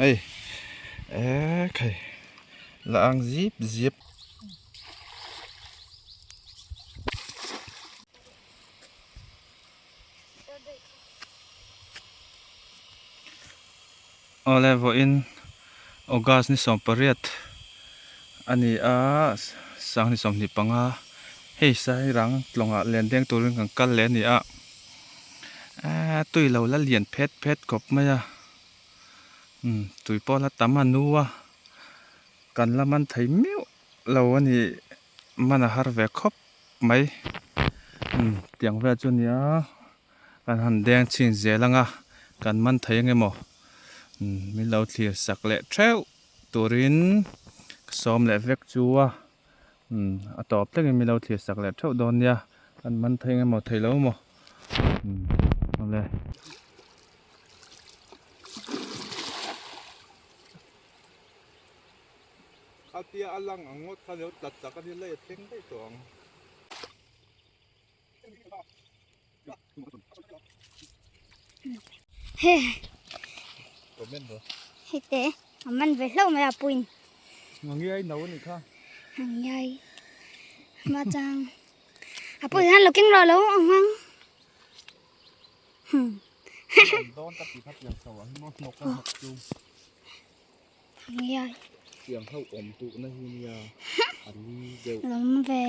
Hei ekhei la ang zip zip. Awle vawiin August ni 18 a ni a sang ni 25 hei sairang tlawngah len deng turin kan kal leh a ni a eee tui lo la lian phet phet khawp mai a umm tui pawh la tam a nu a kan la man thei miuh lo a ni man a har ve khawp mai umm tiang vel chu a ni a. Kan han deng chhin zel anga kan man thei ange maw min lo thlir sak leh theuh turin ka sawm leh vek chu a a tawp thlengin min lo thlir sak leh theuh dawn nia kan man thei ange maw thei lo maw awle. Khatia a lang ang ngawt kha lo tlat chak a ni lei a thleng daih tawh ang. Hei a man ve hlauh mai a puiin. Ngiai no a nih kha. Ngiai ma chang a pui hian lo keng rawh lo ang ang. Dawn ka ti kha piang chho ang hi maw hnawk a hnawk chu. Ngiai. Tiang ho awm duh na hi nia a li deuh. Lawm ve.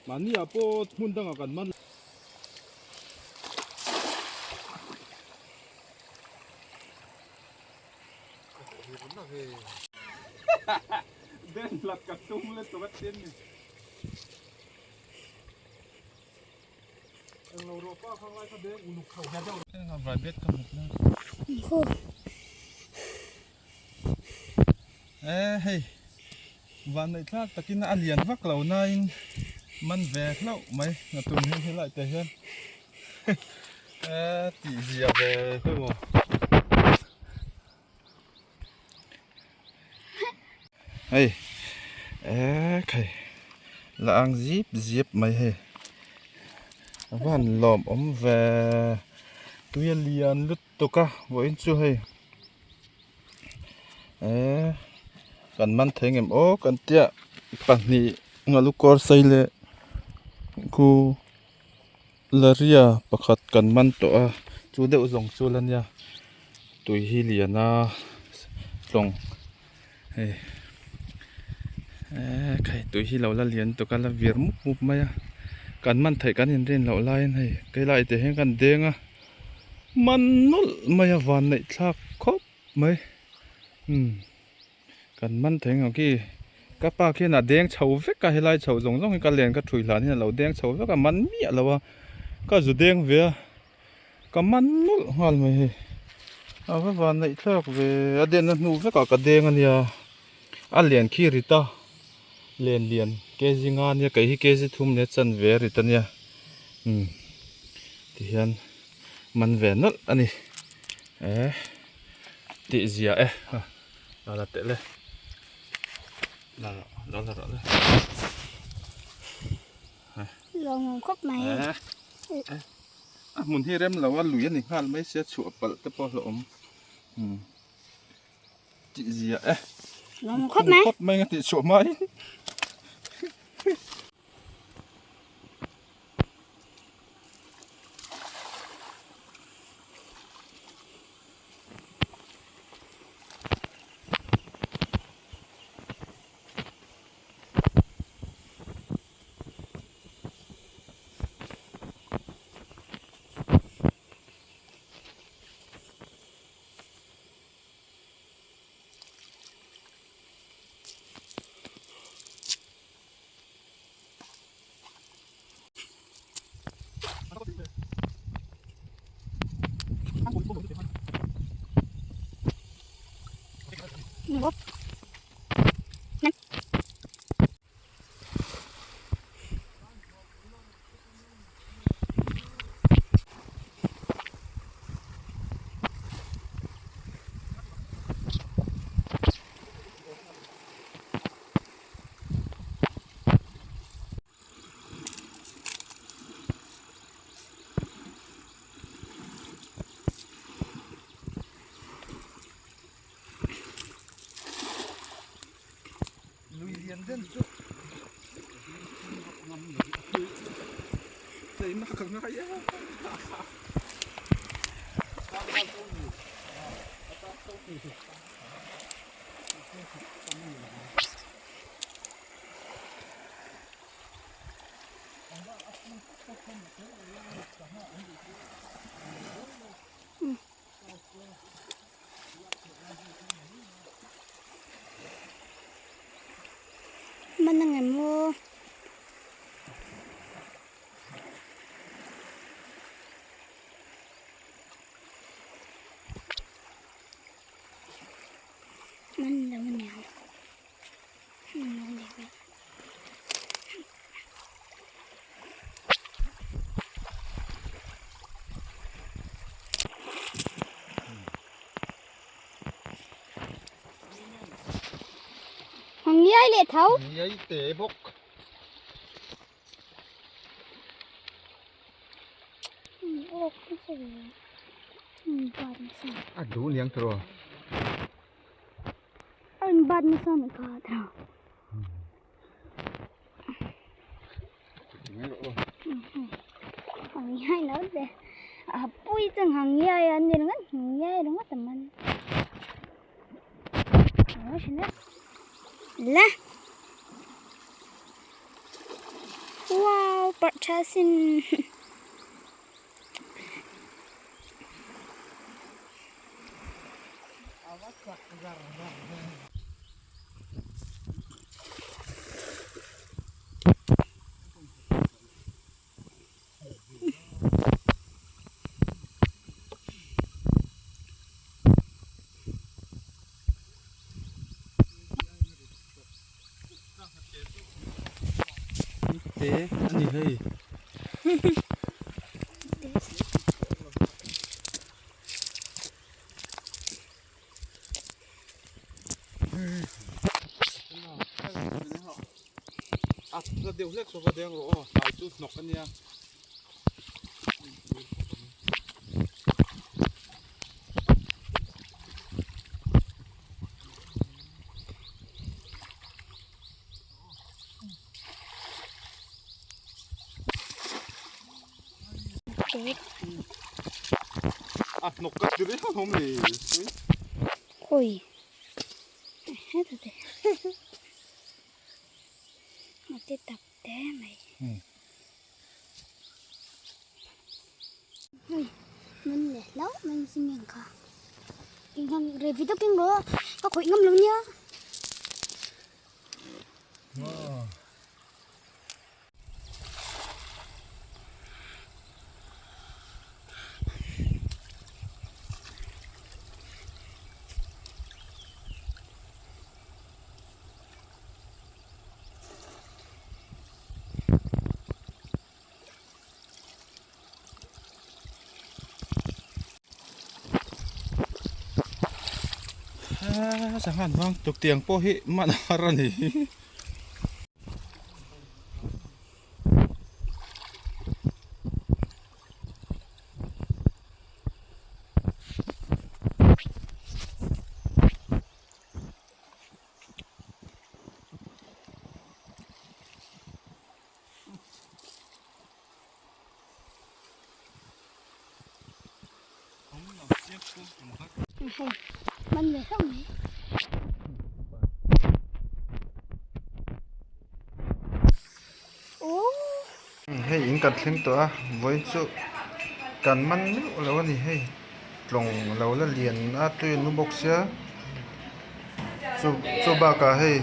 Mahni ah pawh hmun dangah kan man. Den hlat ka tum le tawh a tin ni. Englo rawh pa kha ngai kha beng uluk chho deuh. Engah vai bet ka hmu na. E hei van neih thlak takin a lian vak lo nain man ve hlauh mai na tun hi helai te hian e tih zia ve hlauh maw hei e khai la ang zip zip mai hei a van lawm awm ve tui a lian lutuk. Tuk a vawiin chu hei eee kan man thei ngem aw kan tia pahnih ngalu kawr sei leh khu laria pakhat kan man tawh a chu deuh zawng chu la nia tui hi lian a tlawng hei eee khai tui hi lo la lian tuk a la vir mup mup mai a kan man theih kan inrin loh laiin hei helai te hian kan deng a. Man nawlh mai a van neih thlak khawp mai umm kan man thei ang khi ka pa khian a deng chho vek a helai chho zawng zawng hi ka len ka thui hlan hian a lo deng chho vek a man miah lo a ka zu deng ve a ka man nawlh nghal mai hei a va van neih thlak ve a denna hnu vekah ka deng a nia a lian khi rit a len lian kg nga nia kei hi kg thum leh chanve a rit a nia umm tihian man ve nawlh a ni eh tih zia e la la teh le la rawh lo la rawh le lo ngawm khawp mai eh a hmun hi rem lo a lui a ni nghal mai sia chhuah palh te pawh a hlauhawm umm. Tih zia e. Lawm khawp mai. Khawp mai nga tih chhuah mai. Taima ka ngai a. Man ang em aw. Man lo niang. Man lo niang. Ngiai leh tho. Ngiai te bawk. A duh niang tawh. An bat nasa ni kha tha. Ngiai lo te. A pui chang hang ngiai an ni ringawt ngiai ringawt a man. La. Wow, parh tha sin. Te ani hei. A la deuh hlek saw va deng rawh aw tlai chu hnawk a nia. A hnawk ka ti reng awm le. Khawi. Heta te. A ti tak te mai. Hei man leh hlauh mai sin ang kha. King hang revi deuh king rawh ka khawih ngam lo nia. Sangha an vang tuk tiang pawh hi man a har a ni. Man ve hlauh mai. Hei in kan thleng tawh a vawiin chu kan man meuh lo a ni hei tlawng lo la lian a tui an lu bawk sia chu chu bakah hei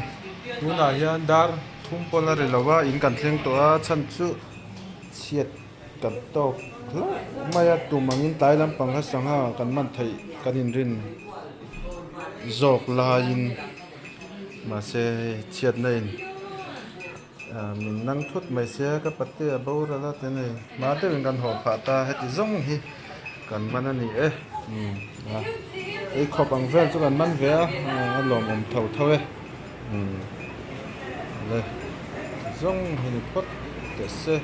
tunah hian dar thum pawn a ri lo a in kan thleng tawh a chhan chu chhiat kan tawk hlauh mai a tum angin tlai lampang kha sangha kan man theih kan inrin zawk laiin mahse hei chhiatna in. Min nang thut mai sia ka pate a boral a ti nei hma deuhin kan haw phah ta heti zawng hi kan man a ni e umm a ei khawp ang vel chu kan man ve a a lawmawm tho tho e umm le zawng hi ni phawt teh se.